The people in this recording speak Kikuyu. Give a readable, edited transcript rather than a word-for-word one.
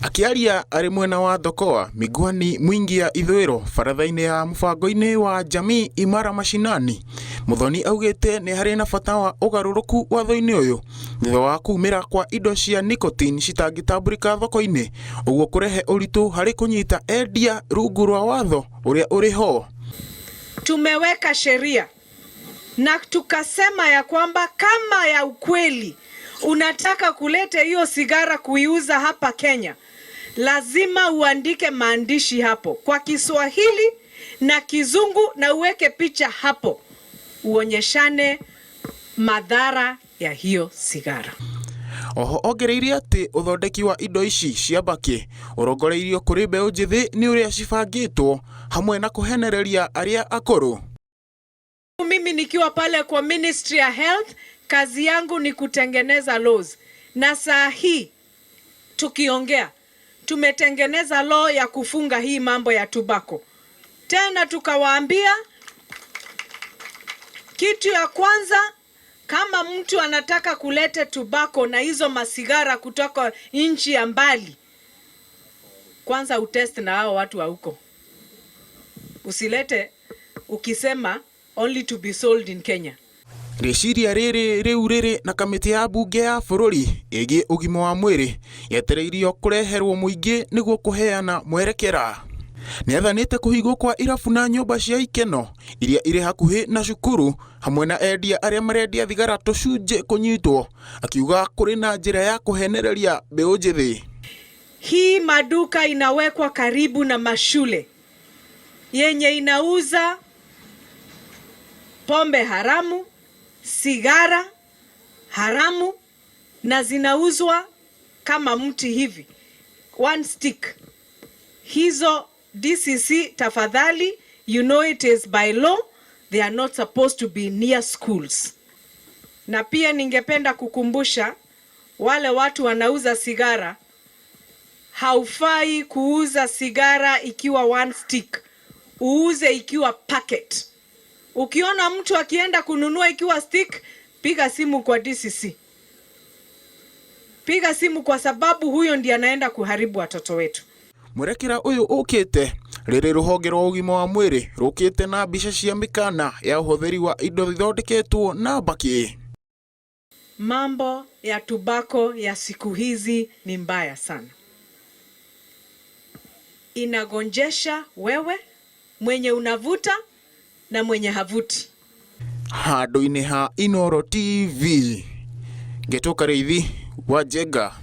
Akĩaria arĩ mwena wa Thokoa, Migwani Mwingi ya Ithũĩro baratha-inĩ ya mũbango-inĩ wa Jamii Imara Mashinani, Muthoni augĩte nĩ harĩ na bata wa ũgarũrũku watho-inĩ ũyũ thutha wa kumĩra kwa indo cia nicotine citangĩtambũrĩka thoko-inĩ, ũguo kũrehe ũritũ harĩ kũnyita endia rungu rwa watho ũrĩa ũrĩ ho. Tumeweka sheria na tukasema ya kwamba kama ya ukweli unataka kuleta hiyo sigara kuiuza hapa Kenya, lazima uandike maandishi hapo kwa Kiswahili na Kizungu na uweke picha hapo, uonyeshane madhara ya hiyo sigara. Oho ongereire atĩ ũthondeki wa indo ici cia mbakĩ ũrongoreirio kũrĩ mbeũ njĩthĩ nĩ ũrĩa cibangĩtwo hamwe na kũhenereria arĩa akũrũ. Mimi nikiwa pale kwa Ministry ya Health, kazi yangu ni kutengeneza laws, na saa hii tukiongea tumetengeneza law ya kufunga hii mambo ya tobacco. Tena tukawaambia kitu ya kwanza, kama mtu anataka kuleta tobacco na hizo masigara kutoka nchi ya mbali, kwanza utest na hao watu wa huko, usilete ukisema only to be sold in Kenya. Rĩciria rĩrĩ rĩu rĩrĩ na kamĩtĩ ya mbunge ya bũrũri ĩgiĩ ũgima wa mwĩrĩ yetereirio kũreherwo mũingĩ nĩguo kũheana mwerekera. Nĩathanĩte kũhingwo kwa irabu na nyũmba cia ikeno iria irĩ hakuhĩ na cukuru hamwe na endia arĩa marendia thigara tũcunjĩ kũnyitwo, akiuga kũrĩ na njĩra ya kũhenereria mbeũ njĩthĩ. Hii maduka inawekwa karibu na mashule yenye inauza pombe haramu, sigara haramu na zinauzwa kama mti hivi, one stick. Hizo DCC tafadhali, you know it is by law, they are not supposed to be near schools. Na pia ningependa kukumbusha wale watu wanauza sigara, haufai kuuza sigara ikiwa one stick, uuze ikiwa packet. Ukiona mtu akienda kununua ikiwa stick, piga simu kwa DCC, piga simu kwa sababu huyo ndiye anaenda kuharibu watoto wetu. Mwerekera ũyũ ũkĩte rĩrĩ rũhonge rwa ũgima wa mwĩrĩ rũkĩte na mbica cia mĩkana ya ũhũthĩri wa indo ithondeketwo na mbakĩ. Mambo ya tobacco ya siku hizi ni mbaya sana, inagonjesha wewe mwenye unavuta na mwenye havuti. Handũ-inĩ ha Inooro TV, ngetwo Karĩithi wa Njenga.